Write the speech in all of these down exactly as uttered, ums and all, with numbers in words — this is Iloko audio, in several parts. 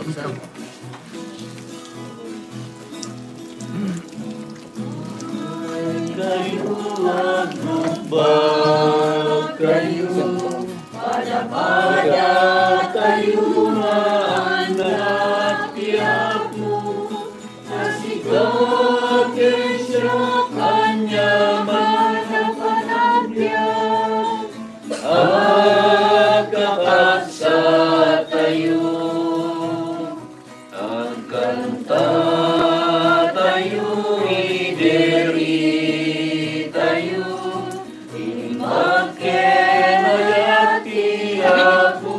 Kayo, agrugbag kayo, pada-pada kayo nga anak ti Apo, a sika ken siak aniaman a panagbiag, agkakabsat tayo. Agkanta tayo, idiri tayo, imbag ken ayat ti Apo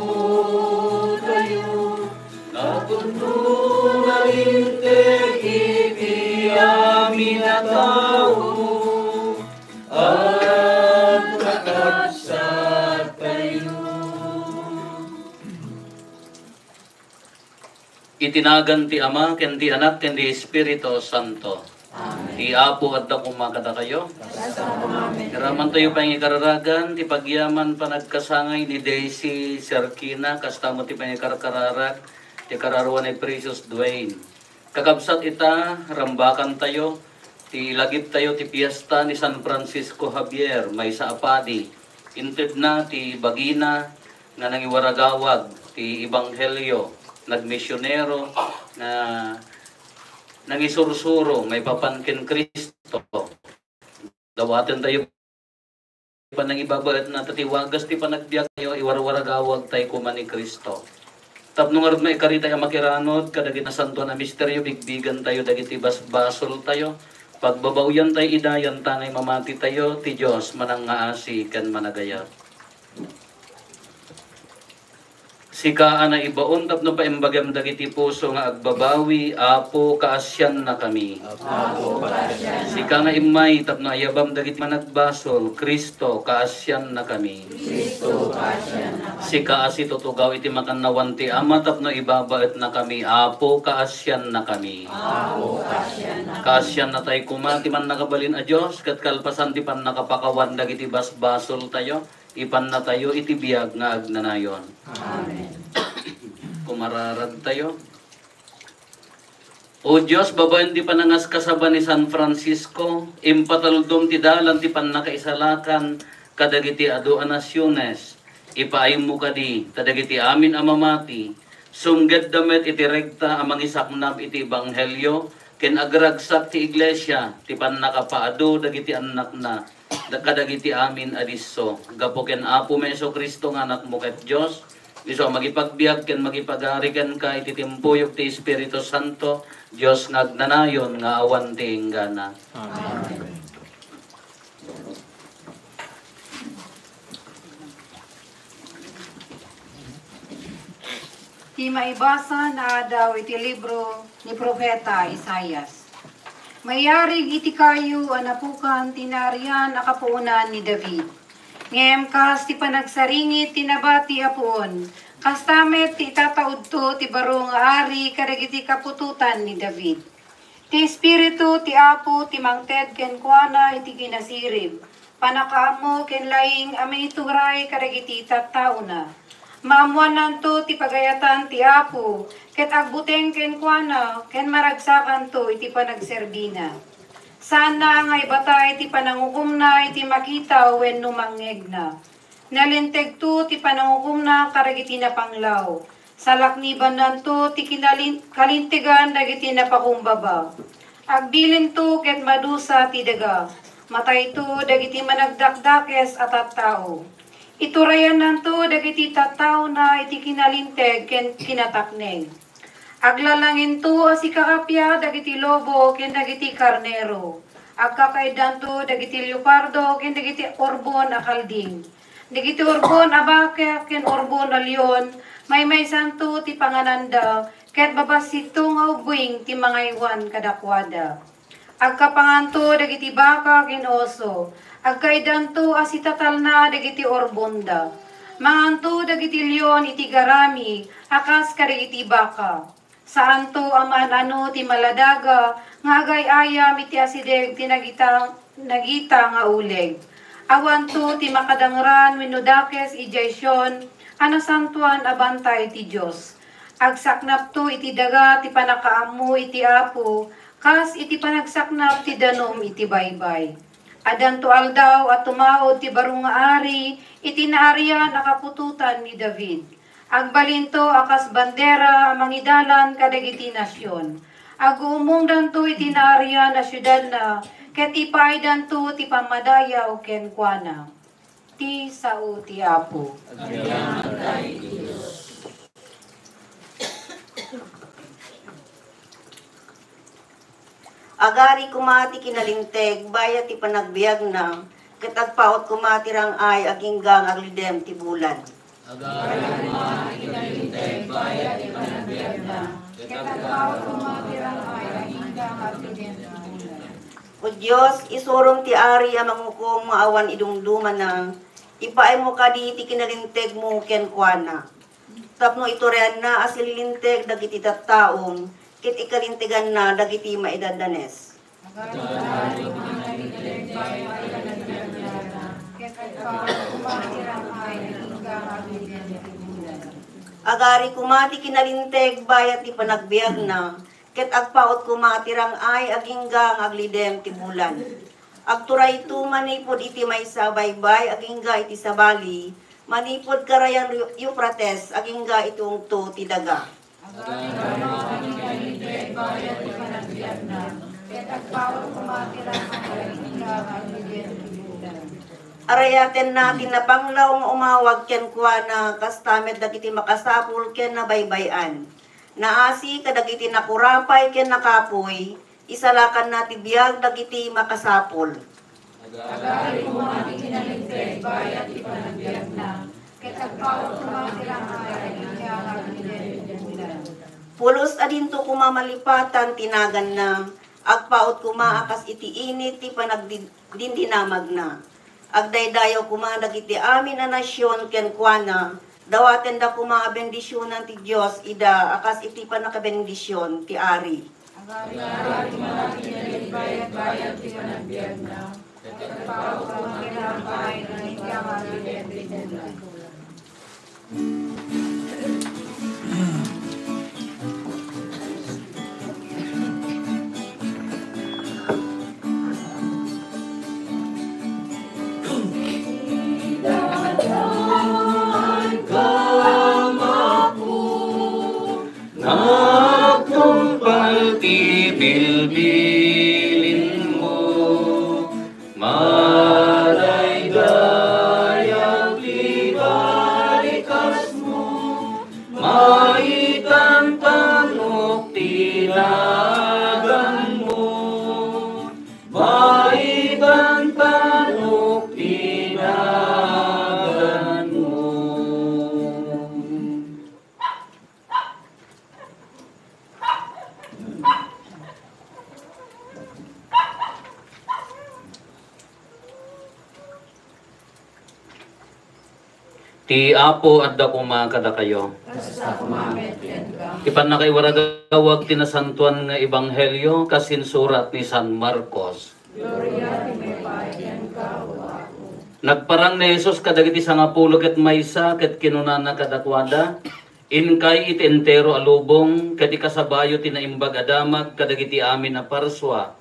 tayo. Napudno nalinteg iti amin a tao, agkakabsat tayo. Iti nagan ti Ama, ken ti Anak, ken ti Espiritu Santo. Amen. Ti Apo adda koma kadakayo. Amen. Iramantayo pangikararagan ti pagyaman panagkasangay ni Daisy Serkina, kasta met ti pangikarkararag ti kararuan ni Precious Dwayne. Kakabsat ita, rambakantayo ti ilagiptayo ti fiesta ni San Francisco Javier, maysa a padi. Intedna ti bagina nga nangiwaragawag ti ebanghelio, nagmisionero, nga nangisursuro maipapan ken Cristo. Dawatentayo panangibabaetna, ta ti wagas ti panagbiagtayo, iwarwaragawagtayo koma ni Cristo. Tapno ngarud maikaritay a makiranud kadagiti nasantoan a misterio, bigbigentayo dagiti basbasoltayo, pagbabawiantayo ida, yantangay mamatitayo, ti Dios manangngaasi ken managayat. Sika a naibaon tapno paimbagem dagiti puso nga agbabawi, Apo, kaasiannakami. Apo, kaasiannakami. Sika nga immay tapno ayabam dagiti managbasol, Cristo, kaasiannakami. Cristo, kaasiannakami. Sika a situtugaw iti makannawan ti Ama tapno ibabaetnakami, Apo, kaasiannakami. Apo, kaasiannakami. Kaasiannatay koma ti mannakabalin a Dios, ket kalpasan ti pannakapakawan dagiti basbasoltayo, ipannatayo iti biag nga agnanayon. Amen. Kumararagtayo. O Dios, babaen ti panangaskasaba ni San Francisco, impataldom ti dalan ti pannakaisalakan kadagiti adu a nasiones. Ipaaymo kadi ta dagiti amin a mamati, sumgedda met iti rekta a mangisaknab iti ebanghelio, ken agragsak ti iglesia ti pannakapaadu dagiti annakna da-, kadagiti amin a disso. Gapu ken Apomi Jesu-Cristo nga Anakmo ket Dios, isu a mangipagbiag ken mangipagari kenka iti timpuyog ti Espiritu Santo, Dios nga agnanayon nga awan ti inggana. Amen. Ti maibasa naadaw iti libro ni Profeta Isaias. Maiyarig iti kayo a napukan ti naarian a kapuonan ni David. Ngem kas ti panagsaringit ti nabati a puon, kasta met ti itataudto ti baro nga ari kadagiti kaputotan ni David. Ti Espiritu ti Apo ti mangted kenkuana iti kinasirib, pannakaammo ken laing a maituray kadagiti tattaona. Maammoannanto ti pagayatan ti Apo, ket agbuteng kenkuana, ken maragsakanto iti panagserbina. Saanna nga ibatay ti panangukomna iti makita wenno mangngegna. Nalintegto ti panangukomna kadagiti napanglaw. Salaknibannanto ti kinalin-, kalintegan dagiti napakumbaba. Agbilinto ket madusa ti daga. Matayto dagiti managdakdakes a tattao. Iturayannanto dagiti tattaona iti kinalinteg ken kinatakneng. Aglalanginto a sikakapia dagiti lobo ken dagiti karnero. Agkakaiddanto dagiti leopardo ken dagiti urbon a kalding. Dagiti urbon a baka ken urbon a leon, maymaysanto ti pangananda, ket babassitto nga ubbueng ti mangaywan kadakuada. Agkapanganto dagiti baka ken oso, agkaiddanto a sitatalna dagiti urbonda. Manganto dagiti leon iti garami a kas kadagiti baka. Saanto a maan-ano ti maladaga nga agay-ayam iti asideg ti nagita-, nagita nga uleg. Awanto ti makadangran wenno dakes idiay Sion a nasantoan a bantay ti Dios. Agsaknapto iti daga ti pannakaammo iti Apo, kas iti panagsaknap ti danum iti baybay. Addanto aldaw a tumaud ti baro nga ari iti naarian a kaputotan ni David. Agbalinto a kas bandera a mangidalan kadagiti nasion. Aguummongdanto iti naarian a siudadna, ket ipaaydanto ti pammadayaw kenkuana. Ti sao ti Apo. Agyamankami, Dios. Agari koma ti kinalinteg bayat ti panagbiagna, ket agpaut koma ti rang-ay agingga nga aglidem ti bulan. Agari koma ti kinalinteg bayat ti panagbiagna, ket agpaut koma ti rang-ay agingga nga aglidem ti bulan. O Dios, isurom ti ari a mangukom nga awan idumdumana, ipaaymo kadi ti kinalintegmo kenkuana. Tapno iturayanna a sililinteg dagiti tattaom, ket ikalinteganna dagiti maidadanes. Agari koma ti kinalinteg bayat ti panagbiagna, ket agpaut koma ti rang-ay agingga nga aglidem ti bulan. Agturayto manipud iti maysa a baybay agingga iti sabali, manipud karayan Eufrates agingga iti ungto ti daga. Arayatenna ti napanglaw nga umawag kenkuana, kasta met dagiti makasapul ken nabaybay-an. Naasi kadagiti nakurapay ken nakapuy, isalakanna ti biag dagiti makasapul. Agari koma ti kinalinteg bayat ti panagbiagna, ket agpaut koma ti rang-ay agingga nga aglidem ti bulan. Pulos a dinto koma malipatan ti naganna, agpaut koma a kas iti init ti panagdindinamagna. Agdaydayaw koma dagiti amin a nasion kenkuana, dawatenda koma a bendisionan ti Dios ida a kas iti pannakabendision ti ari. Nagtungpal ti bilbilinmo, madaydayaw ti barikasmo, maitantanok ti naganmo, maitantanok ti naganmo. Ti Apo adda koma kadakayo. Kasta koma met kenka. Ti pannakaiwaragawag ti nasantoan nga ebanghelio kas insurat ni San Marcos. Gloria ti maipaay kenka, O Apo. Nagparang ni Jesus kadagiti sangapulo ket maysa ket kinunana kadakuada, "Inkay iti entero a lubong ket ikasabayo ti Naimbag a Damag kadagiti amin a parsua.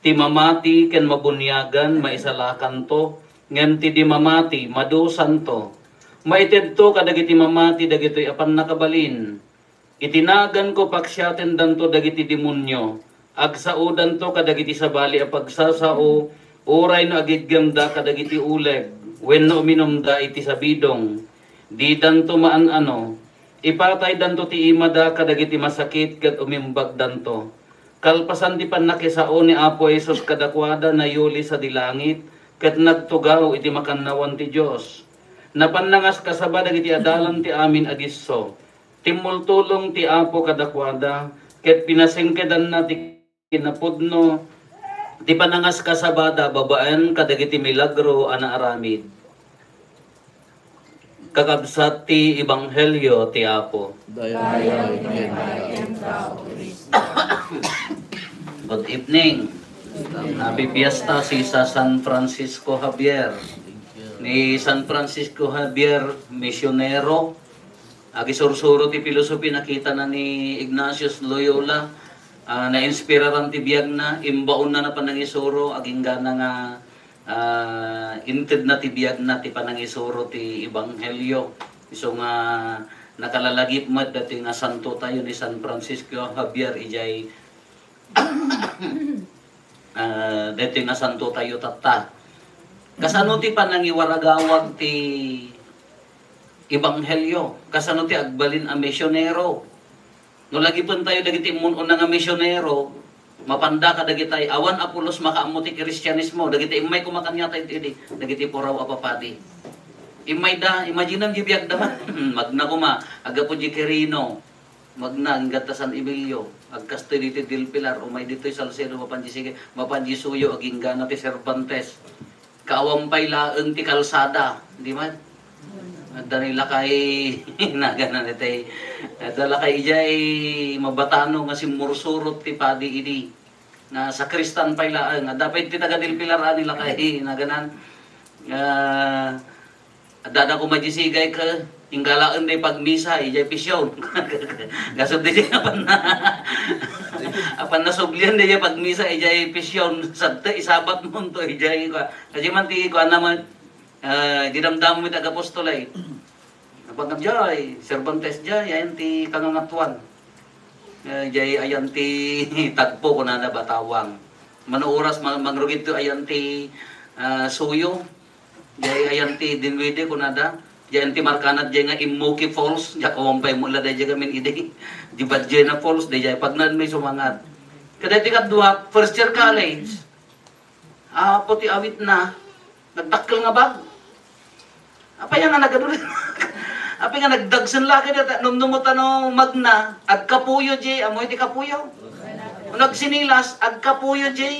Ti mamati ken mabuniagan, maisalakanto, ngem ti di mamati, madusanto. Maitedto kadagiti mamati dagitoy a pannakabalin. Iti naganko, paksiatendanto dagiti demonio, agsaodanto kadagiti sabali a pagsasao, uray no agiggemda kadagiti uleg, wenno uminumda iti sabidong. Didanto maan-ano. Ipataydanto ti imada kadagiti masakit ket umimbagdanto." Kalpasan ti pannakisao ni Apo Jesus kadakuada, nayuli sadi langit ket nagtugaw iti makannawan ti Dios. Napan nangaskasaba dagiti adalan ti amin a disso. Timmultulong ti Apo kadakuada, ket pinasingkedanna ti kinapudno ti panangaskasabada babaen kadagiti milagro a naaramid. Kakabsat ti ebanghelio ti Apo. Dayaw iti maipaay kenka, O Cristo. Good evening. Happy Fiesta, si Sa-, San Francisco Javier. Ni San Francisco Javier, misionero, Agisursuro ti filosofi, nakitana ni Ignatius Loyola, ah, nainspiraran ti biagna, imbaonna na panangisuro, aginggana nga, ah, intedna ti biagna ti panangisuro ti ebanghelio. Isu nga nakalalagip met datoy nga santo tayo ni San Francisco Javier idiay ah, daytoy nga santo tayo tatta. Kasano ti panangiwaragawag ti ebanghelio? Kasano ti agbalin a misionero? No lagipen tayo dagiti immun-una nga misionero, mapanda kadagitay, awan a pulos makaammo ti Kristianismo. Dagiti immay koma kaniata idi, dagiti puraw a papadi. Immayda, imaginem di biagda man. Magna koma, aggapu di Quirino. Magna, inggad ta San Emilio, agkastoy ditoy Del Pilar, umay ditoy Salcedo, mapan di sige, mapan di suyo, aginggana ti Cervantes. Kaawan pay laeng ti kalsada, di man? Adda ni lakay, nagana ni tay, adda lakay ijay mabatano nga simmursurot ti padi idi. Na sakristan pay laeng, adda pay ti taga Del Pilar, ani lakay, naganan. Ah, Adda koma di sigay ket inggalaen day pagmisa, ijay pisyon. Gasud di apan na, apan nasublian di pagmisa, ijay pisyon. Sabte, isabat mo to, ijay kua. Kasi man ti kua naman, eh, dinamdam mo ti agapostol ay. Napangkam jay, Cervantes jay, ayan ti kangangatuan. Eh, jay ayan ti tagpo, kunana batawang. Mano oras ma-, mangrugit to ayan ti, ah, suyo. Jay ayan ti dinwidi kunada. Jay ayan ti markanat jay nga Immoki Falls. Jay kawan pay mo ila dayjay gamin idi. Di Badjena Falls, dayjay pagnan may sumangat. Kada ti kadua, first year college. Apo ti awit na. Nagdakkel nga bag. Apay nga nagadu-, apay nga nagdagsen lagi dita, numnumot ano, magna, agkapuyo di, amoy di kapuyo. Nagsinilas, agkapuyo di,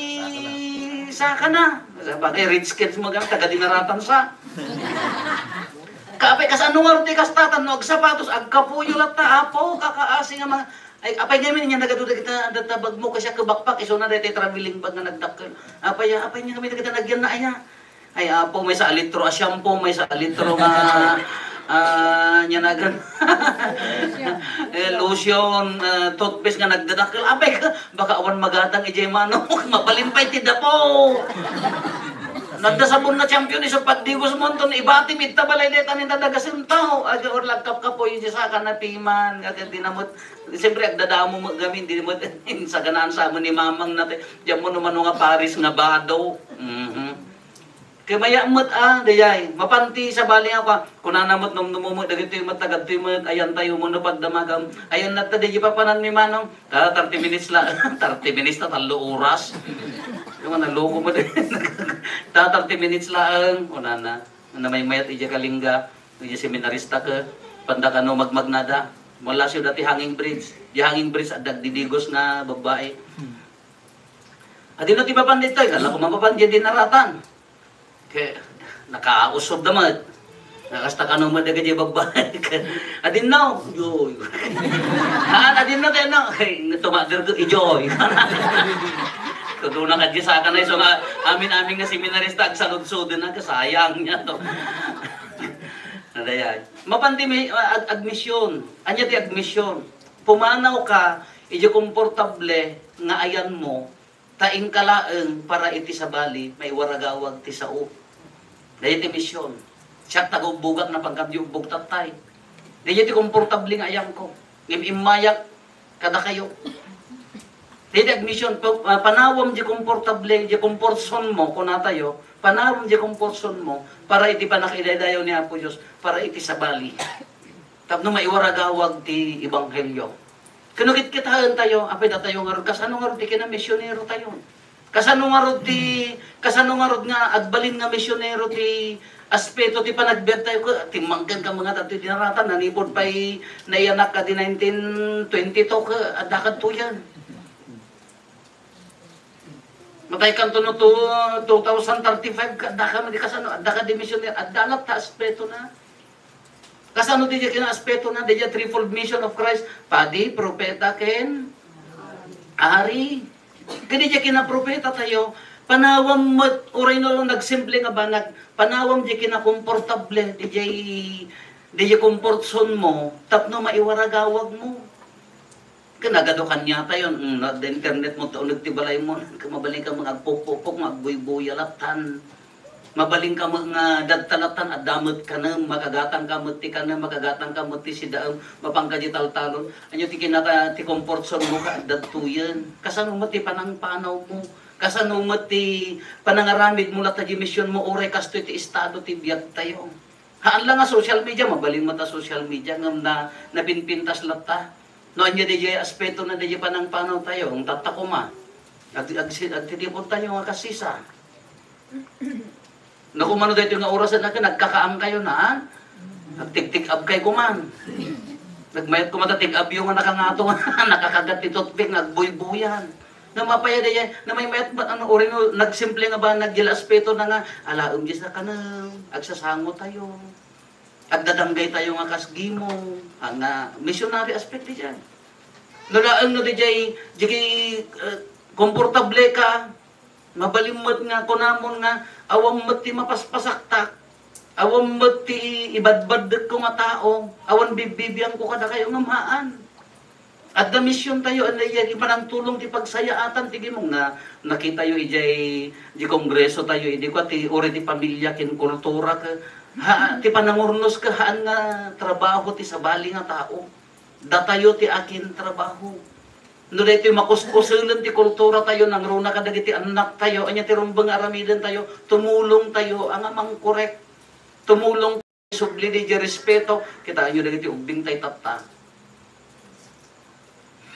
sakana. Bagay rich kids mo, taga dinaratan sa. Kape, kasano nga roti kastatan, no, agsapatos, agkapuyo latta, apo, kakaasi nga mga, ay, apay ngamin, inya nagadu dagita, data bagmo, kasi ako backpack, iso na dayta traveling bag nga nagdakkel. Apay, apay nga kami dagita nagyan na, aya. Ay, apo, maysa a litro a shampoo, maysa a litro nga, ah, nya nagan. Eh, lotion, ah, toothpaste nga nagdadakkel. Apay ka, baka awan magatang ijay manok. Mabalin pay ti dapo. Nadda sabon nga champion, isu pagdigos mo, anton ibati, mitta balay, deta, ninda daga sentaw. Aga, or lagkapkapoy, ijay saka na piman. Aga, dinamot. Siyempre, agdadamo mo gamin, di mo, saganaan sa amo ni mamang natin. Diyan mo naman nga paris nga bado. Mhm. Kay maya met, ah, dayay, mapan ti sabali nga kua, kunana met, numnummo met dagitoy met, tagadtoy met, ayan tayo mo no pagdamagam. Ayan na ta, di papanan ni Manong. Ta, thirty minutes la, thirty minutes ta, tallo oras. Yung nga, naloko mo din. Ta, thirty minutes laeng, kunana. Ano may mayat, ija kalingga, ija seminarista ka, panda kano magmagnada. Mula siya dati hanging bridge. Di hanging bridge, at dagdidigos nga babae. Adino ti mapan ditoy, kala ko mapapan di dinaratan. Kay nakausog da met. Nakasta kano met dagiti babae. Adinno, joy. Haan, adinno tayo, no? Ay, tumader ko, ijoy. Kaguna ka di sa kanay, so nga, amin-amin nga seminarista, agsaludsuden na, kasayang niya to. Nadayay. Mapan ti mi-, ag-, agmisyon. Anya ti agmisyon? Pumanaw ka, iti komportable nga ayan mo, ta inka laeng para iti sabali, maiwaragawag ti sao. Daydi ti misyon. Siak taga-ubbogak, napangkam di ubbog tattay. Daydi ti komportable nga ayanko. Ngem immayak kadakayo. Daydi agmisyon, pa-, ah, panawam di komportable, di comfort zone mo, kunatayo, panawam di comfort zone mo, para iti pannakaidaydayaw ni Apo Dios, para iti sabali. Tapno maiwaragawag ti ebanghelio. Kano kitkitaen tayo, apay datayo ngarud, kasano ngarud ti kinamisionero tayo? Kasano ngarud ti, kasano ngarud nga agbalin nga misionero ti aspeto ti panagbiag tayo? Ka-, timmangken ka mga datoy dinaratan, nanipod pay naiyanak ka di nineteen twenty-two ka, adda kadtoyan. Matay kanto no two, two thousand thirty-five ka, adda ka, madi kasano, adda ka di misionero, adda latta aspeto na. Kasano daydiay kinaaspeto na, daydiay threefold mission of Christ? Padi, propeta, ken ari. Ken daydiay kinapropeta tayo, panawam met, uray no nagsimple nga banag, panawam daydiay kinakomportable, daydiay Diay comfort zone mo, tapno maiwaragawag mo. Ken nagadu kaniatayo, mm, no, adda internet mo, ta uneg ti balay mo, mabalin ka nga agpupupok, nga agbuybuya lattan. Mabalin ka met nga dadta lattan, adda met kanem, makagatang ka met ti kanem, makagatang ka met ti sidaem, mapan ka di taltalon. Ania ti kinata-, ti comfort zone mo, ka adda ditoyen. Kasano met ti panangpanaw mo? Kasano met ti panangaramid mo latta di mision mo, uray kastoy ti estado ti biag tayo? Haan la nga social media, mabalin met a social media, ngem na, napinpintas latta. No, ania diay aspeto na diay panangpanaw tayo, eng tatta koma. Ag-, agsi-, agtitipon tayo nga kasisa. No, kumano daytoy nga orasen a ken nagkakaam kayo na, ha? Nagtigtig-ab kayo kuman. Nagmayat koma ta tig-ab yo nga nakangato, nakakagat ti toothpick, nga agbuybuyan. Namapaya diay, namaymayat ba, ano, uray no, nagsimple nga banag, diay la aspeto na nga, alaem diay sa kanem, agsasango tayo. Agdadanggay tayo nga kas gimong, ah, nga missionary aspect diay. No laeng no diay, diay, eh, komportable ka, mabalin met nga kunamon nga, awan met ti mapaspasaktak, awan met ti ibadbaddekko nga tao, awan bibbibiangko kadakayo nga haan. Adda mision tayo, ania, ipanangtulong ti pagsayaatan ti gimong nga nakitayo idiay, di kongreso tayo, idi kua ti uri ti pamilya ken kultura ket, ha, ti panangurnos ket haan nga trabaho ti sabali nga tao. Datayo ti akin trabaho. No daytoy makuskuselen ti kultura tayo, nangruna kadagiti annak tayo, ania ti rumbeng nga aramiden tayo, tumulong tayo, anga mangkorek. Tumulong Subli diay respeto. Kitaenyo dagiti ubbing tay tatta.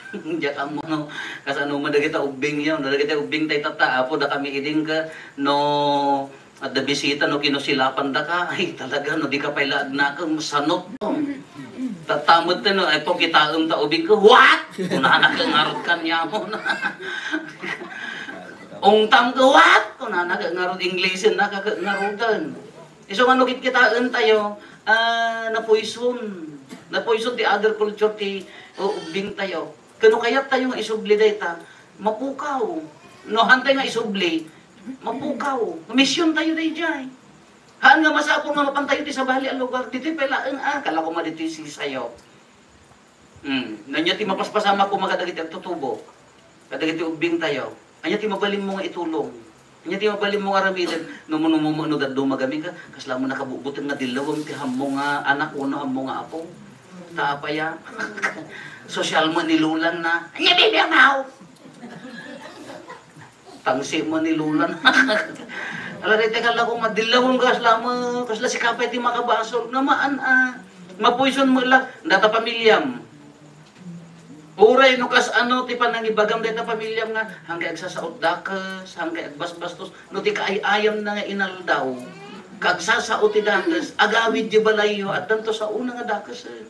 Diak ammo no kasano man dagita ubbing yo. No dagiti ubbing tay tatta, Apo, dakami idin ket no adda bisita, no kinusilapan daka, ay, talaga, no dika pay la agnakem, sanot no. Tatta met no, Apo, kitaem ta ubing ket, "What?" kunana ket ngarud kaniamon. Ungtam ket, "What?" kunana ket ngarud, Inglesen na ket ngaruden. Isu nga no kitkitaen tayo, ah, napoison. Napoison ti other culture ti, o, ubbing tayo. Ken no kayat tayo nga isubli dayta, mapukaw. No, hantay nga isubli, mapukaw. Mision tayo daydiay. Haan nga masapul nga mapan tayo ti sabali a lugar. Ditoy pay laeng, ah, kala ko ma ditoy sisayo. Hmm, ania ti mapaspasamak koma kadagiti agtutubo, kadagiti ubbing tayo? Ania ti mabalinmo nga itulong? Ania ti mabalinmo nga aramiden? No, no, no, no dadduma gamin ka, kasla mo nakabutbuteng nga dillawem ti hammo nga anak wenno hammo nga apo. Ta apay a? Sosyal mo ni Lola na. Ania bibiang na ako? Tangsi mo ni Lola na. Ala, dayta kala ko nga dillawem kasla mo, kasla sika pay ti makabasol. Namaan a. Mapoison mo la data pamilyam. Uray no kas-ano ti panangibagam dayta pamilyam nga, haan kay agsasaot dakes, haan kay agbasbastos, no ti kaay-ayam na nga inaldaw, kagsasaot ti dakes, agawid di balayyo, addanto sao na nga dakes, eh.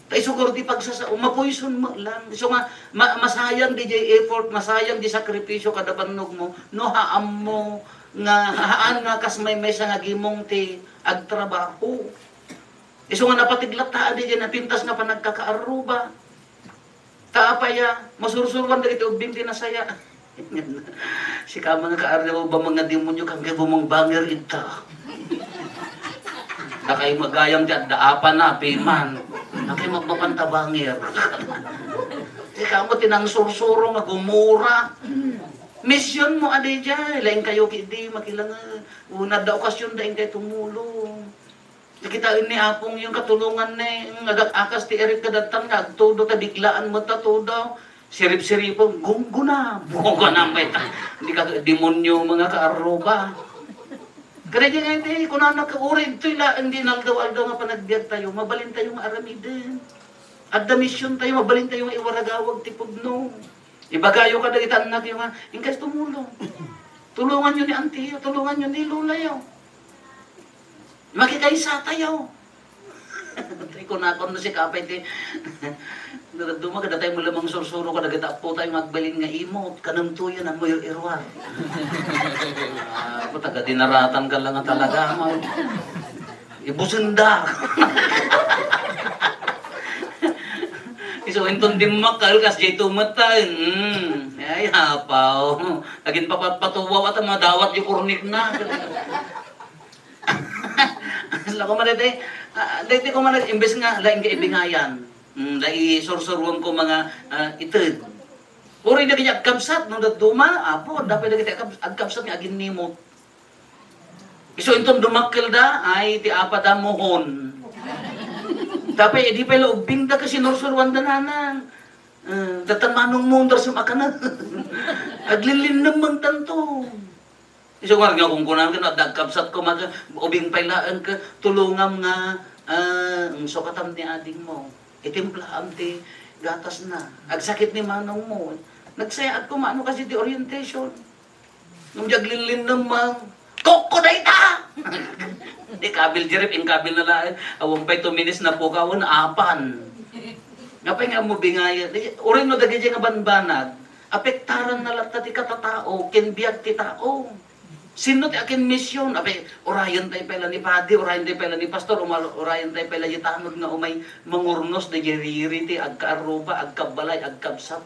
Ta isu guro ti pagsasao, mapoison met lang. Isu nga, ma-, masayang di jay effort, masayang di sakripisyo kada bannog mo, no haammo nga, haan nga kas maymaysa nga gimong ti agtrabaho. Isu nga napatiglatta a di jay napintas nga panagkakaarruba. Ta apay a, masursuroan dagiti ubbing ti nasaya. Sika, mga kaarruba, mga demonyo, kangkay bumangbanger ita. Dakay magayam ti adda apa na, piman. Nakay magbabanta banger. Sika mo ti nangsursuro nga gumura. Mision mo, adi jay. Laing kayo, kidi, makilang, una da okasyon, daing kay tumulong. Nakitaen ni Apong yung katulongan ni, nga agas-agas ti Eric kadatan nga agtudo, ta biglaan mo ta tudo. Sirip-siripon, gungguna. Gungguna, may ta. Hindi ka demonyo, mga kaarruba. Kaya di nga, hindi, kunana ka, uri, ito'y laeng di inaldaw-aldaw nga panagbiag tayo, mabalin tayo nga aramiden. Adda mision tayo, mabalin tayo nga iwaragawag ti pudno. Ibagayo kadagiti annakyo nga, "Inkay tumulong. Tulunganyo ni antiyo, tulunganyo ni lolayo. Makikaysatayo." Tay kunakon no sika pay ti, nagduma kada tayo mo lamang sursuro kadagiti appo tayo nga agbalin nga imot, kanem tuyen, ammoyo iruar. Ah, ako taga dinaratan ka lang nga talaga, mo. Ibusenda. Isu inton dimmakkel, kas jay tumetta, mm. Ay, apaw. Agin papatpatuwaw, ata madawat yung kurnik na. Lako man iti, Ah, daytoy koma nga imbes nga laing nga ibingayan. Mm, daytoy sursuruan ko nga, ah, ited. Uray dagiti agkabsat, no, dadduma, Apo, adda pay dagiti agkab-, agkabsat nga aginnimot. Isu inton dumakkelda, ay, ti apada mohon. Tapay, idi pay la ubbingda ket sinursuruanda nanang. Eh, datan manong mo, undas yung akanan. Aglilinnemmengtanto. Isu nga kunkunam ken adda agkabsat ko, mag-, ubing pay laeng ket tulongam nga, ah, sukatan ni adingmo. Itimplaam ti gatasna. Agsakit ni manongmo. Nagsayaat ko mano kasi ti orientation. Ngem diak linlinnemmeng, "Kokko dayta!" Di kabil, Jerry, inkabilna laeng. Awan pay two minutes, napukawen, apan. Apay nga ammom bingayan. Di, uray no dagiti nga banbanag, apektaranna latta ti katatao, ken biag ti tao. Sinno ti akin mision? Apay, urayen tayo pay la ni padi, urayen tayo pay la ni pastor, umal-, urayen tayo pay la di tanod nga umay mangurnos, di riri ti agkaarruba, agkabalay, agkabsat.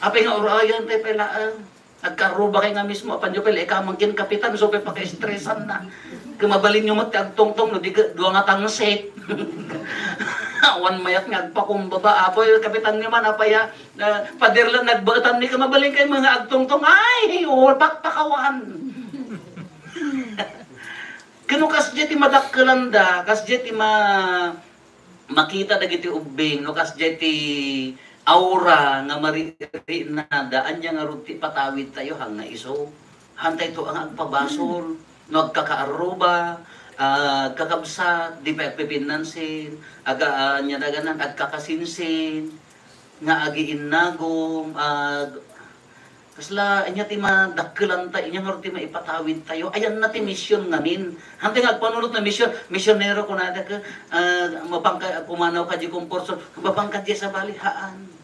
Apay nga urayen tayo pay laeng. Agkaarruba kayo nga mismo, apan yo pay la ikamang ken kapitan, so pay pakaestresan na. Kung mabalin yo met ti agtungtong, no, di ka, dua nga tangsit. Awan mayat nga agpakumbaba, apoy, kapitan ni man, apay, ah, ah, pader lang nagbaetan ni, kung mabalin kayo mga agtungtong, ay, oh, pakpakawan. Kano kasdiay ti madakkelanda, kasdiay ti ma-, makita dagiti ubbing, no, kasdiay ti aura nga mariknada, ania ngarud ti ipatawid tayo, haan nga isu. Haan tayo to nga agpabasol, no, agkakaarruba, ah, agkakabsat, di pay agpipinnansin, aga-, ah, ania daganan, agkakasinsin, nga agiinnagom, ag-, kasla, ania ti madakkelanta, ania ngarud ti maipatawid tayo. Ayanna ti mision ngamin. Hantay nga agpanunot nga mision, misionero kunada ka, ah, mapangka, pumanaw ka di comfort zone, mapangka di sabali, haan.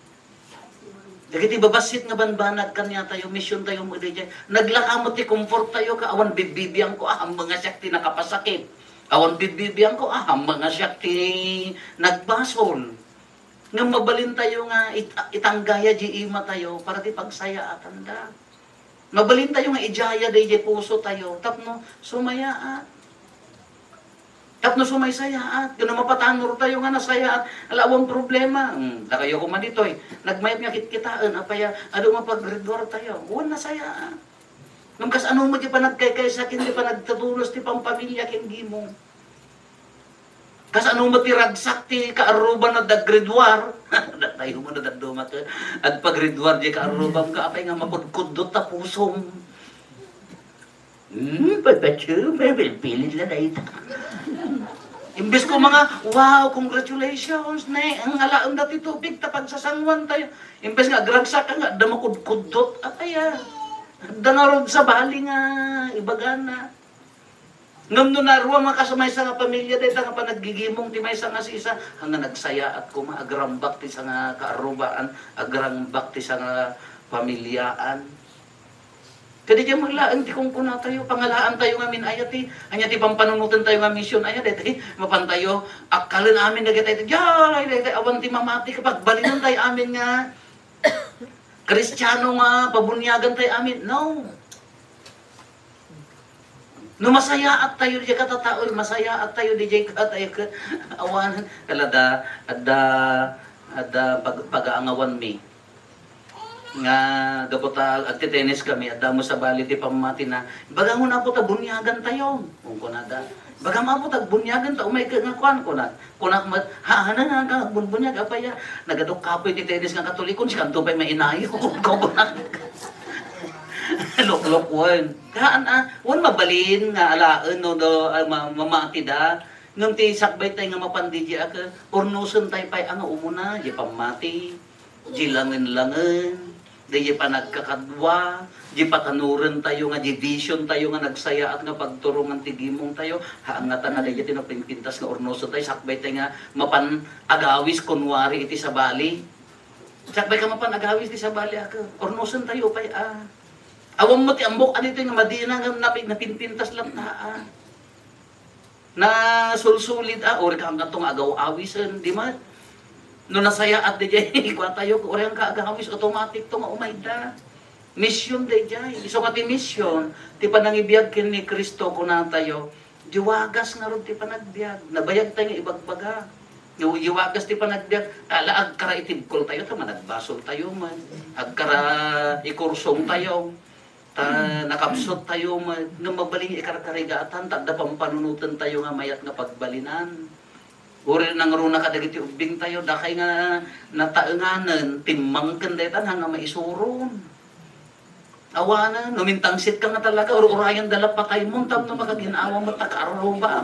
Dagiti babassit nga banbanag kaniatayo, mision tayo mo daydiay. Naglaka met ti comfort tayo, ka awan bibbibian ko, ah, ammeng nga siak ti nakapasakit. Awan bibbibian ko, ah, ammeng nga siak ti nagbasol. Ngem mabalin tayo nga it-, itanggaya di ima tayo para ti pagsayaatanda. Mabalin tayo nga idiaya daydiay puso tayo tapno sumayaat. Tapno sumaysayaat. Kuno mapatanor tayo nga nasayaat. Ala, awan problema. Hmm, dakayo koma ditoy. Nagmayat nga kitkitaen, apay, adu nga paggraduar tayo. Wen nasayaat. Ngem kasano met ti panagkaykaysa ken ti panagtutulong ti pampamilya ken gimong? Kasano met ti ragsak ti kaarruba nga aggraduar? Datayo man dadduma ket agpagraduar di kaarrubam ka, apay nga makudkuddot ta pusom. Hmm, papachu, may bilbilin na dayta. Imbes ko mga, "Wow, congratulations, ne, ang alaen dati tubig, ta pagsasanguan tayo." Imbes nga agragsak ka nga, adda makudkuddot, apay, ah. Adda ngarud sabali nga ibagana. Ngem no narua nga kas maysa nga pamilya dayta nga panaggigimong ti maysa nga sisa, nga nagsayaat koma, agrambak ti sangakaarrubaan, agrambak ti sangapamiliaan. Kadi diay met laeng ti kunkunatayo, pangalaan tayo ngamin aya ti, ania ti pampanunoten tayo nga mision, aya dayta, mapan tayo, akkalen amin dagiti, diay, dayta, awan ti mamati, kapagbalinen tayo amin nga, Kristiano nga pabuniagan tayo amin. No. No masayaat tayo diay katataoy, masayaat tayo diay katayo ka-, awanan. Kalada, adda, adda pag-, pagaangawan mi. Nga gapu ta agtitenis kami, adda mo sabali ti pammati na, "Ibagam, Apo, ta buniagan tayo." Kunkunada. "Ibagam, Apo, ta agbuniagan ta umay ka nga kuan," kuna. Kunak met, "Ha, hana nga ka bunbuniag, apay, ah? Nagaduk kapoy ti tenis nga Katolikon, sikanto pay mainayo," kunak. Loklok wen. Haan, ah, wen mabalin nga alaen no, do, ah, ma-, mamati da. Ngem ti sakbay tay nga mapan diay a, urnosen tay pay a nga umuna, diay pammati, diay langen-langen. Daydi panagkakadua, di patanuren tayo nga di vision tayo nga nagsayaat nga pagturongan ti gimong tayo, haan nga ta nga daydi ti napimpintas nga urnosen tayo, sakbay tayo nga mapan agawis kunwari iti sabali. Sakbay ka mapan agawis ti sabali, a, urnosen tayo pay, a. Awan mo ti ambok, a, ditoy nga madina nga napi-, napimpintas lang ta, a. Nasulsulit, a, uri ka hangganto nga agaw-awisen, di man. No nasayaat daydiay, kua tayo, uri ka agawis, automatic to nga umayda. Mission daydiay. Isu nga ti mission, ti panangibiag ken ni Cristo, kuna tayo, Diay wagas ngarud ti panagbiag. Nabayag tayo nga ibagbaga. Diay, diay wagas ti panagbiag. Ala, agkara itibkol tayo, ta managbasol tayo man. Agkara ikursong tayo. Ta nakapsut tayo man. Nga mabalin ikarkarigatan, ta adda pampanunoten tayo nga mayat nga pagbalinan. Uri nangruna kadagiti ubbing tayo, dakay nga nataenganen, timmangken dayta nga maisuron. Awanen, no mintangsit ka nga talaga, ur-urayan da la patay mo, tapno makaginawa mo ta kaarruba.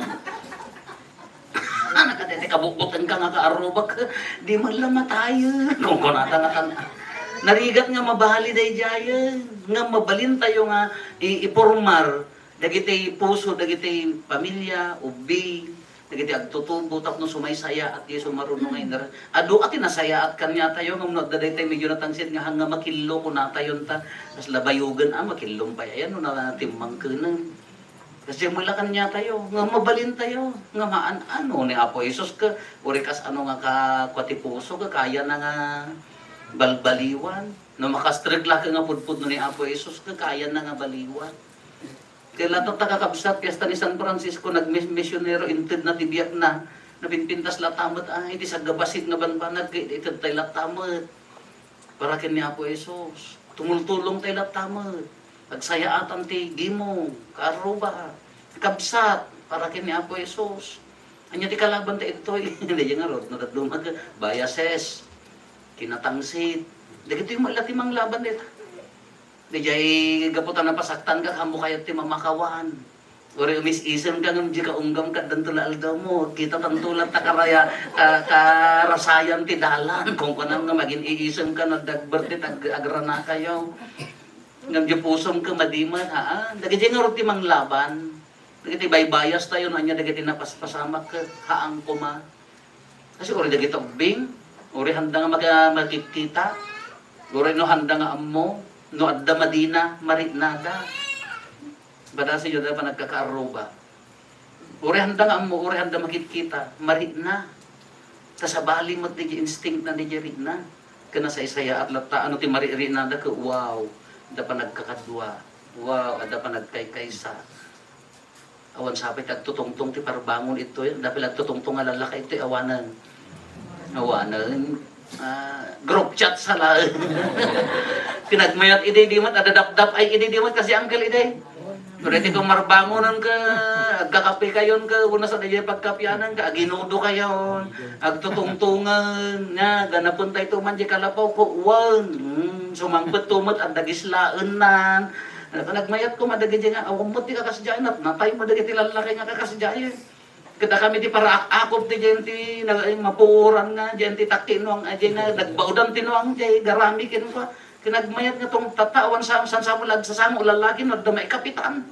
Nakadete kabubutan ka nga kaarruba ka, di man la matay. Kung kunata nga tan-, narigat nga mabali daydiayen, nga mabalin tayo nga i-, ipormar, dagiti puso, dagiti pamilya, ubbing, dagiti agtutubo, tapno sumaysayaat, di sumaruno nga inner-, adu a ti nasayaat kaniatayo, ngem no adda daytay medyo natangsit nga hang nga makillo, kunatayon ta, kasla bayogen, ah, makillom pay, ayan, no natimmangkenen. Kasi mula kaniatayo, nga mabalintayo, nga maan-ano ni Apo Jesus ka, uri kas ano nga ka, kua ti puso ka, kaya na nga balbaliwan. No makastrek la ka nga pudpudno ni Apo Jesus ka, kaya na nga baliwan. Kaya latta ta kakabsat, fiesta ni San Francisco, nagmis-, misyonero, inted na ti biag na. Napinpintas latta met, ay, ti saggabasit nga banbanag, kay ited tay latta met. Para ken ni Apo Jesus. Tumultulong tay latta met. Agsayaatan ti gimong, kaarruba, kabsat, para ken ni Apo Jesus. Ania ti kalaban ta ittoy? Daydiay ngarud, no dadduma ka, biases, kinatangsit. Dagitoy met la ti manglaban dayta. Daydiay gapu ta napasaktan ka, ammo kayat ti mamakawan. Uri umis-isem ka ngem di ka unggam ket danto la aldaw mo. Kita tanto la ta karaya-, ka-, karasayan ti dalan. Kung kunam nga magin-iisem ka, nagdagber ti tag-, agranakayo. Ngem di pusom ka madiman, haan. Dagiti ngarud ti manglaban. Dagiti baybayas tayo, no ania dagiti napaspasamak, haan koma. Kasi uri dagiti ubbing, uri handa nga maga-, makikita, uri no handa nga ammo, no adda madina, mariknada. Badasi da panagkakaarruba. Uri handa nga ammo, uri handa makitkita, marikna. Ta sabali met diay instinct na diay rikna. Ken nasaysayaat latta, ano ti mariknada ket, wow, adda panagkakadua. Wow, adda panagkaykaysa. Awan sapay ti agtutungtong ti parbangon ittoy. Dapay la agtutungtong nga lallaki ittoy, awanen. Awanen. Ah, group chat sa laeng. Kinagmayat idi di met, adda dapdap ay idi di met kasi uncle idi. Pero iti kung marbangonan ka, agkakape kayon ka, una sa diay pagkapianan ka, aginudo kayon, agtutungtongan, nya, ganapon tayo tuman di kalapaw ko, wan, hmm, sumangpet tumet, adda gislaennan, Nagmayat koma dagiti nga, awan met ti kakasdiay, nat-, natay mo dagiti lallaki nga kakasdiay. Ket a kami ti paraak-akop ti diay ti na-, mapuoran nga, diay ti takki nuang, a diay nga nagbaodan ti nuang, diay garami ken kua. Kinagmayat nga tong tata, awan sa-, saan sa mo la agsasamo, lallaki, no adda maikapitan.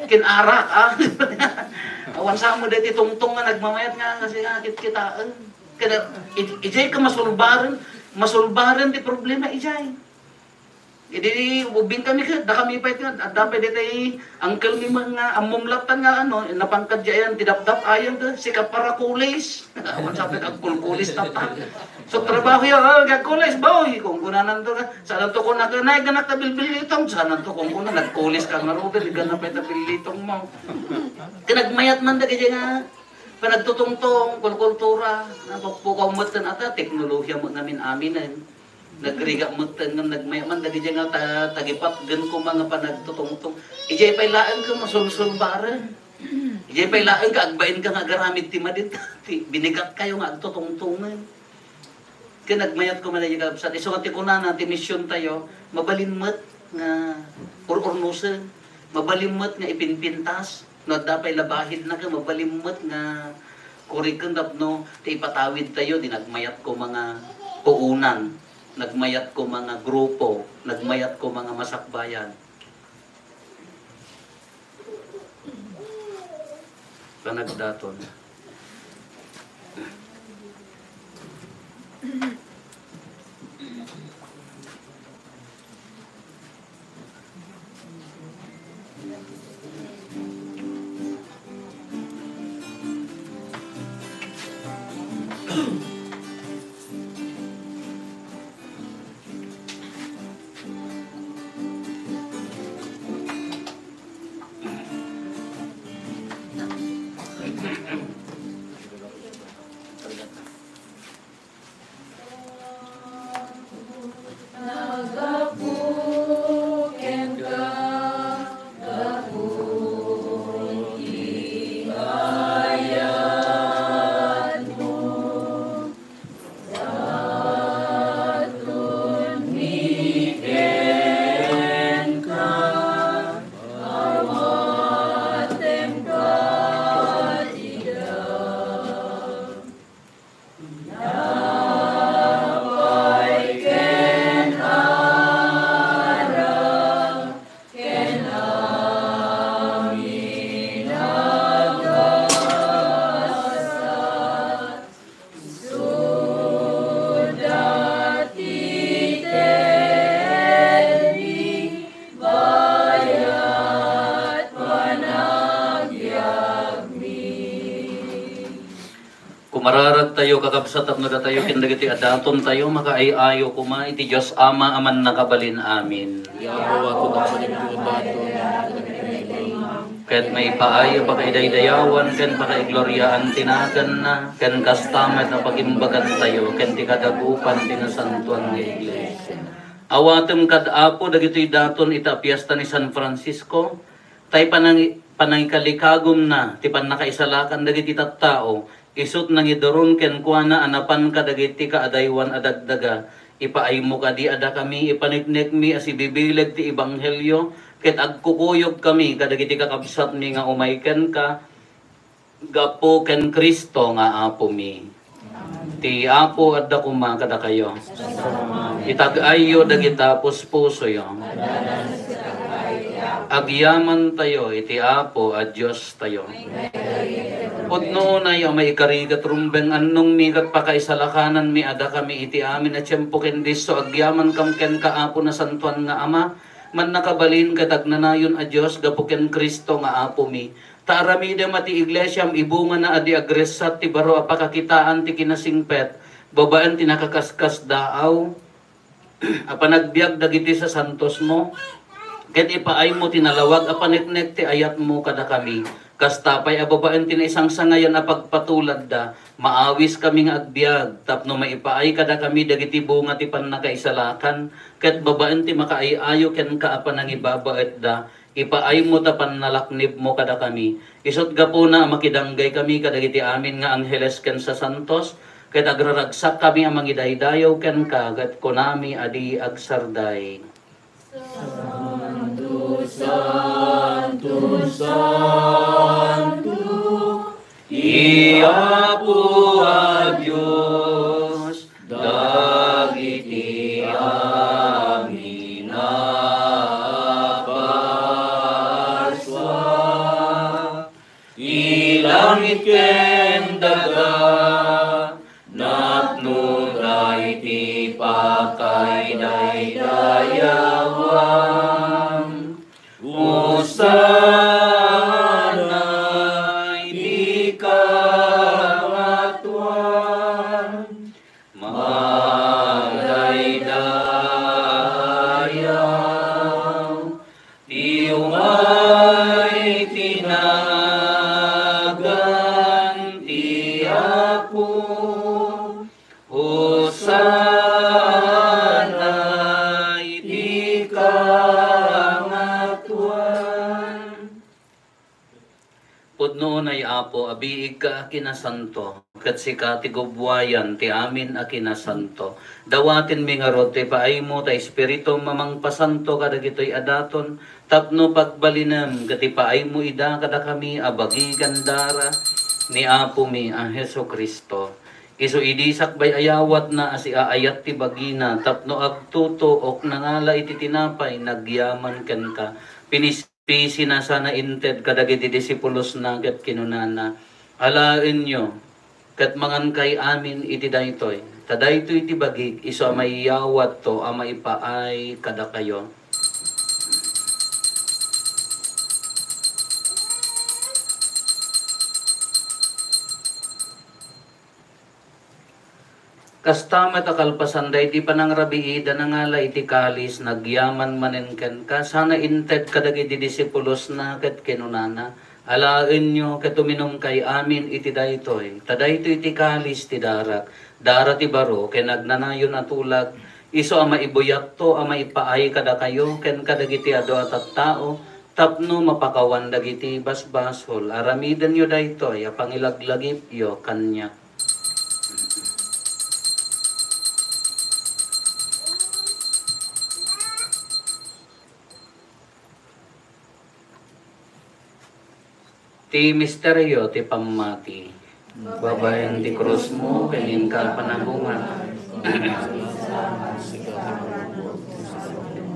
Kin arak, ah. Awan sa mo daytoy tungtong nga nagmamayat nga, kasi nga kitkitaen. Kada, id-, idiay ka masulbaren, masulbaren ti problema, idiay. Idi ubbing kami ket, dakami pay ket, adda pay daytay uncle mi nga ammom latta nga, ano, napangkad diay ayan, ti dapdap ayan ket, sika para kulis. Awan sa pay agkulkulis tatta. So, trabaho ya, "Oh, agkulis, boy," kung kunanan to ka, saan to kung nag-, naiganak ta bilbilitong, saan to kung kunan, nagkulis ka nga, Robert, igana pay ta bilitong mo. Kinagmayat man dagiti nga, panagtutungtong, kulkultura, napukpukaw met ken ata, teknolohiya met ngamin aminen. Nagrigat met ten ngem nagmayaman dagiti nga ta-, tagipatgen koma nga panagtutungtong. Idiay pay laeng ket masulsulbaren. Idiay pay laeng ket agbain ka nga agaramid ti madin, ti binigat kayo nga agtutungtongen. Ket nagmayat koma dagiti kakabsat. Isu nga ti kunana, ti mision tayo, mabalin met nga ur-urnosen, mabalin met nga ipinpintas, no adda pay labahid na ket mabalin met nga kuriken tapno ti ipatawid tayo, di nagmayat koma nga puonan. Nagmayat koma nga grupo, nagmayat koma nga masakbayan. Panagdaton. Mararagtayo, kakabsat, tapno datayo ken dagiti adatontayo makaay-ayo koma iti Dios Ama a Mannakabalin. Amin. Yawato na pagpadaton. Ket maipaay a pakaidaydayawan ken pakaigloriaan ti naganna, ken kasta met a pagimbagantayo ken ti kadagupan ti nasantoan nga iglesia. Awatem kad Apo dagitoy daton ita a piesta ni San Francisco, tay panangi-, panangikalikagumna ti pannakaisalakan dagiti tattao, isut' nangiduron kenkuana a napan kadagiti kaadaywan a dagdaga. Ipaaymo kadi a dakami ipaneknekmi a sibibileg ti ebanghelio, ket agkukuyogkami kadagiti kakabsatmi nga umay kenka, gapu ken Cristo nga Apomi. Ti Apo adda koma kadakayo. Itag-ayyo dagita puspusoyo. Agyamantayo iti Apo a Diostayo. Pudno unay a maikari ket rumbeng annongmi ket pakaisalakananmi a dakami iti amin a tiempo ken disso agyamankam kenka, Apo Nasantoan nga Ama, Mannakabalin ket agnanayon a Dios, gapu ken Cristo nga Apomi. Ta aramidem a ti iglesiam ibungana a di agressat ti baro a pakakitaan ti kinasingpet babaen ti nakaskasdaaw a panagbiag dagiti sasantosmo, ket ipaaymo ti nalawag a paneknek ti ayatmo kadakami. Kasta pay a babaen ti naisangsangayan a pagpatuladda, maawiskami nga agbiag tapno maipaay kadakami dagiti bunga ti pannakaisalakan, ket babaen ti makaay-ayo kenka a panangibabaetda, ipaaymo ta pannalaknibmo kadakami. Isut' gapuna a makidanggay kami kadagiti amin nga angheles ken sasantos, ket agraragsak kami a mangidaydayaw kenka, ket kunami a di agsarday. Santo, santo, santo, ti Apo a Dios, dagiti amin a parsua, ti langit ken daga, napnoda iti pakaidaydayawan. Hosanna iti kangatoan. Madaydayaw ti umay ti nagan ti Apo. Hosanna iti kangatoan. Pudno unay, Apo, a biigka a kinasanto, ket sika ti gubbuayan ti amin a kinasanto. Dawatenmi ngarud ti paaymo ta Espiritum a mangpasanto kadagitoy a daton, tapno pagbalinem ket ipaaymo ida kadakami a bagi ken dara ni Apomi a Jesu-Cristo. Isu idi sakbay a yawatna a siaayat ti bagina tapno agtutuok, nangala iti tinapay, nagyaman kenka, pinis- Ti sinasana inted kadagiti disipulosna ket kinunana, "Alaenyo ket mangankay amin iti daytoy, ta daytoy ti bagik isu a maiyawatto a maipaay kadakayo." Kasta met a kalpasan daydi panangrabiida, nangala iti kalis, nagyaman manen kenka, sana inted kadagiti disipulosna ket kinunana, "Alaenyo ket uminumkay amin iti daytoy, ta daytoy ti kalis ti darak, dara ti baro ken agnanayon a tulag, isu a maibuyatto a maipaay kadakayo ken kadagiti adu a tattao, tapno mapakawan dagiti basbasol. Aramidenyo daytoy a pangilaglagipyo kaniak." Ti misterio ti pammati. Babaen ti krusmo ken inka panagungar.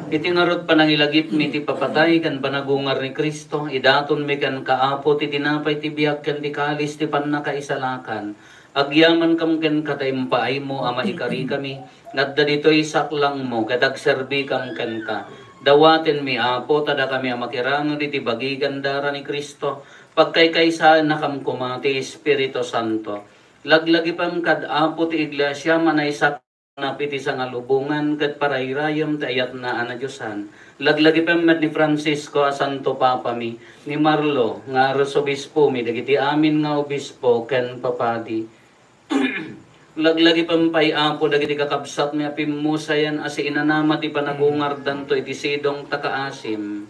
Iti ngarud panangilagipmi ti papatay ken panagungar ni Cristo, idatonmi kenka, Apo, ti tinapay ti biag ken ti kalis ti pannakaisalakan. Agyamankam kenka ta impaaymo a maikarikami nga adda ditoy saklangmo ket agserbikam kenka. Dawatenmi, Apo, ta dakami a makiranud iti bagi ken dara ni Cristo, pagkaykaysaennakam koma ti Espiritu Santo. Laglagipem kad Apo ti Iglesiam a naisaknap iti sangalubongan ket parairayem ti ayatna a nadiosan. Laglagipem met ni Francisco a Santo Papami, ni Marlo nga Arsobispomi, dagiti amin nga obispo ken papadi. Laglagipem pay, Apo, dagiti kakabsatmi a pimmusayan a siinanama ti panagungardanto iti sidong ta kaasim.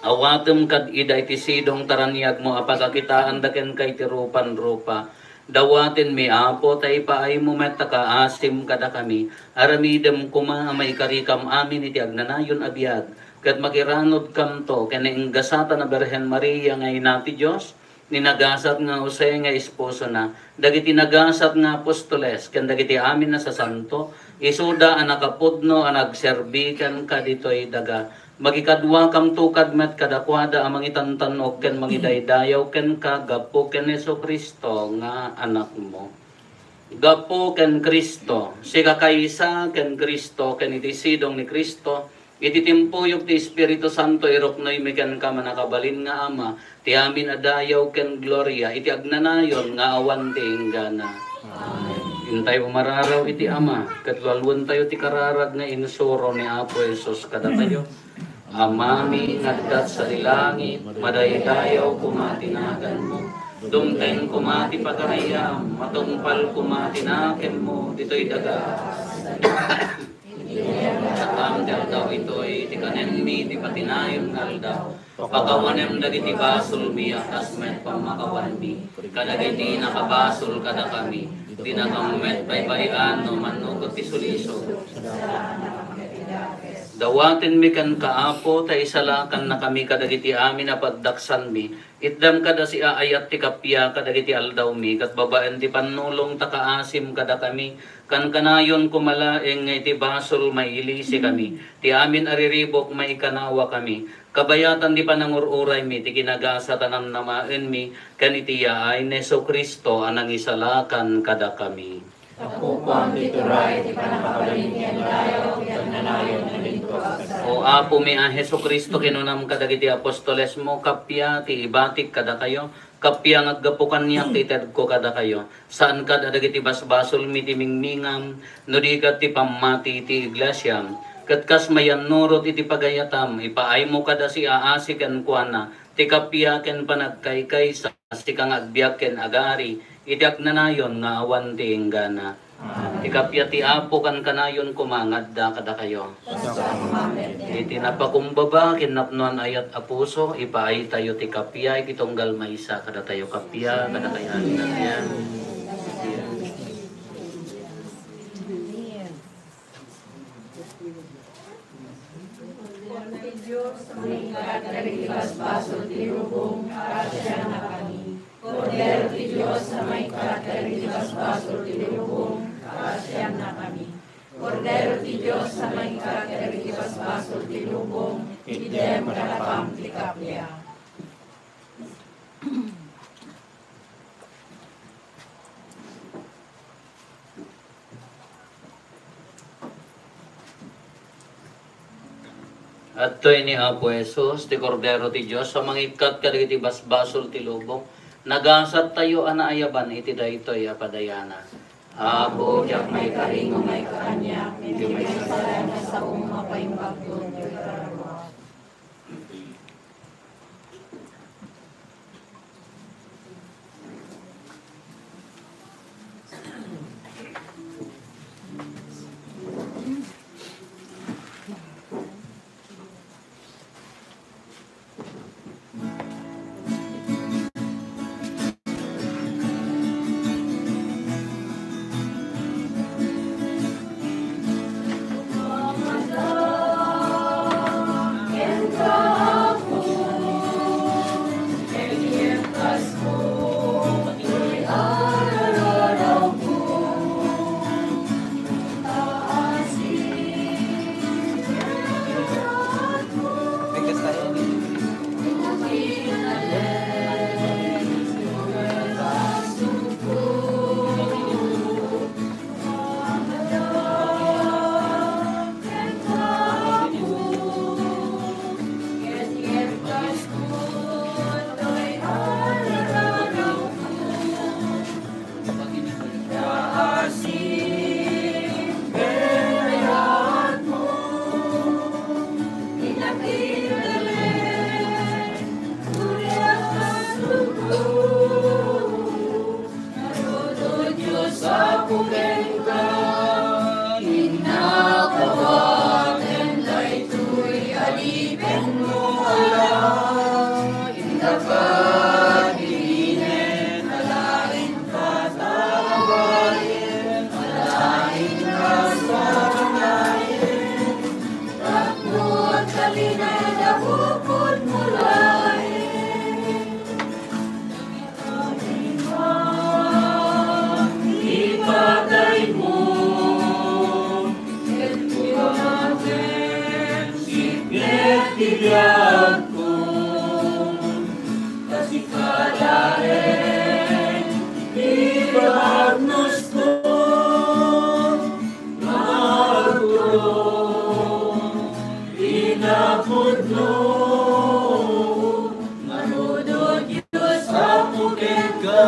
Awatem kad ida iti sidong ta raniagmo a pagakitaanda kenka iti rupan-rupa. Dawatenmi, Apo, ta ipaaymo met ta kaasim kadakami. Aramidem koma a maikarikam amin iti agnanayon a biag, ket makiranudkamto ken nainggasatan a Birhen Maria nga Ina ti Dios, ni nagasat nga Jose nga esposona, dagiti nagasat nga apostoles, ken dagiti amin a sasanto, isuda a nakapudno a nagserbi kenka ditoy daga. Makikaduakamto kad met kadakuada a mangitantan-og ken mangidaydayaw kenka gapu ken Jesu-Cristo nga Anakmo. Gapu ken Cristo, sika kaysa ken Cristo, ken iti sidong ni Cristo, iti timpuyog ti Espiritu Santo, iruknoymi kenka, Mannakabalin nga Ama, ti amin a dayaw ken gloria iti agnanayon nga awan ti inggana. Amen. Intayo umararaw iti Ama, ket lualuentayo ti kararag nga insuro ni Apo Jesus kadatayo. Amami nga adda sadi langit, madaydayaw koma ti naganmo. Dumteng koma ti pagariam, matungpal koma ti nakemmo ditoy daga. Iti dayta nga aldaw itoy, ti kanenmi ti patinayon nga aldaw. Pakawanem dagiti basolmi a kas met pammakawanmi kadagiti nakabasol kadakami. Dinakam met baybay-an no mannukot ti sulisog. Dawatenmi kenka, Apo, ta isalakannakami kadagiti amin a pagdaksanmi. Itdam kada siaayat ti kappia kadagiti aldawmi, ket babaen ti pannulong ta kaasim kadakami, kankanayon koma laeng nga iti basol mailisikami. Ti amin a riribuk maikanawakami. Kabayatan ti panangur-uraymi ti kinagasat a namnamaenmi ken iti yaay ni Jesu-Cristo a nangisalakan kadakami. Tapukon ti turay ti pannakabalin ken dayaw iti agnanayon nga lintos. O Apomi a Jesu-Cristo, kinunam kadagiti apostolesmo, kappia ti ibatik kadakayo, kappia nga aggapu kaniak ti itedko kadakayo. Saan kad a dagiti basbasolmi ti mingmingam, no di ket ti pammati iti iglesiam. Ket kas mayannurot iti pagayatam, ipaaymo kada siaasi kenkuana ti kappia ken panagkaykaysa, sika nga agbiag ken agari iti agnanayon nga awan ti inggana. Amen. Ti kappia ti Apo kankanayon koma nga adda kadakayo. Iti napakumbaba ken napnoan a yat a puso, ipaaytayo ti kappia iti tunggal maysa kadatayo. Kappia kadakayo, kappia. Ti Dios a maikkat kadagiti basbasol ti lubong, pasiannakami. Kordero ti Dios a maikkat kadagiti basbasol ti lubong, pasiannakami. Kordero ti Dios a maikkat kadagiti basbasol ti lubong, itdem kadakam ti kappia. Adtoy ni Apo Jesus, ti Kordero ti Dios a mangikkat kadagiti basbasol ti lubong. Nagasattayo a naayaban iti daytoy a padayana. Apo, diak maikari nga maikkan kaniak iti maysa a saom a paimbagto ditoy kararua. kenka, innakawaten daytoy adipenmo a laing dapat ibinen a laing kasarabayen, a laing kasarabayen, tapno agtalinaed a bukodmo laeng. Ipataymo, ket kumaten, sipnget ti biagko, ta sika laeng ti bannosko. Inapudno, ngarud, O Dios, Apo kenka,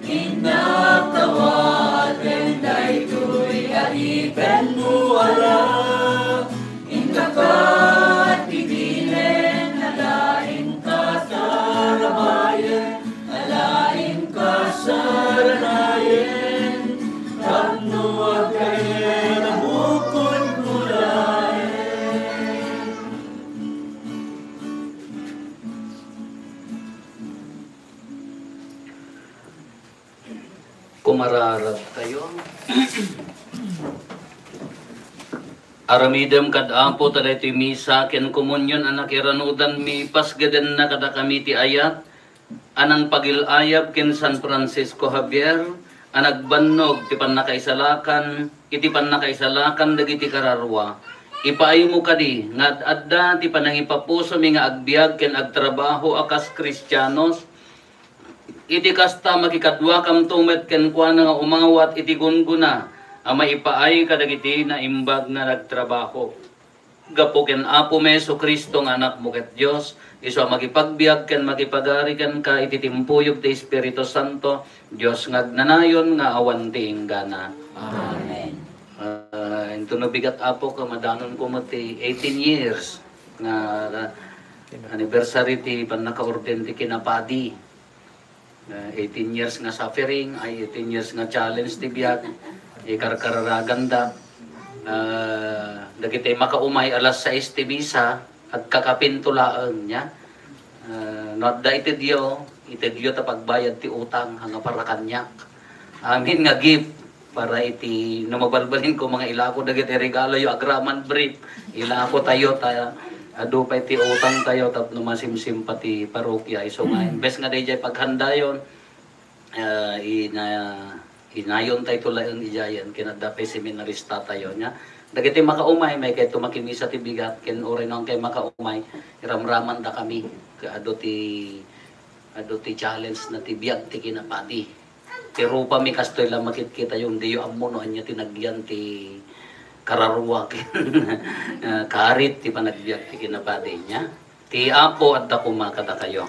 innakawaten daytoy adipenmo a laing dapat ibinen a laing kasarabayen, a laing kasarabayen, tapno agtalinaed a bukodmo laeng. Kumararag tayo. Aramidem kad Apo ta daytoy misa ken komunion a nakiranudanmi, pasgedenna kadakami ti ayat a nangpagil-ayab ken San Francisco Javier a nagbannog ti pannakaisalakan, iti pannakaisalakan dagiti kararua. Ipaaymo kadi nga ad-adda ti panangipapusomi nga agbiag ken agtrabaho a kas Kristianos. Iti kasta, makikaduakamto met kenkuana nga umawat iti gunggona a maipaay kadagiti naimbag nga nagtrabaho. Gapu ken Apomi Jesu-Cristo nga Anakmo ket Dios, isu a makipagbiag ken makipagari kenka iti timpuyog ti Espiritu Santo, Dios nga agnanayon nga awan ti inggana. Amen. Ah, intono bigat, Apo, ket madanonko met ti eighteen years nga anniversary ti pannakaorden ti kinapadi. Ah, eighteen years nga suffering, ay, eighteen years nga challenge ti biag, ikarkararaganda. Ah, dagiti makaumay alas sais ti misa, agkakapinto laeng, nia. Ah, no adda itedyo, itedyo ta pagbayad ti utang, nga para kaniak. Amin nga gift. Para iti, no mabalbalinko, mga ilako dagiti regaloyo, agraman brief, ilakotayo ta adu pay ti utangtayo tapno masimsim pay ti parokya. Isu nga, imbes nga daydiay paghandayon, ah, ina-, inayontayto laeng idiayen, ken adda pay seminaristatayo, nia. Dagiti makaumay, maikayto makimisa ti bigat, ken uray no inkay makaumay, iramramandakami, ket adu ti, adu ti challenge na ti biag ti kinapadi. Ti rupami kastoy la makitkitayo, diyo ammo no ania ti nagyan ti kararua ken, ah, karit ti panagbiag ti kinapadi, nia. Ti Apo adda koma kadakayo.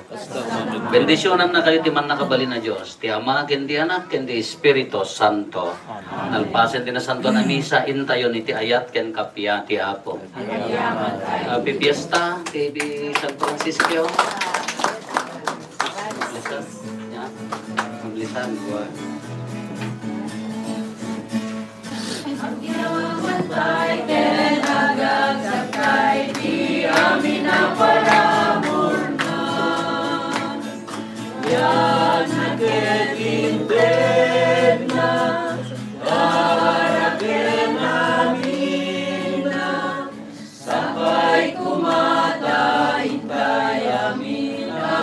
Bendisionannakayo ti Mannakabalin a Dios, ti Ama, ken ti Anak, ken ti Espiritu Santo. Amen. Nalpasen ti Nasantoan a Misa, intayon iti ayat ken kappia ti Apo. Happy Fiesta, K B San Francisco. Mablisan, ya. Mablisan, buwan. Agyaman pay ken agagsak pay ti amin a paraburna.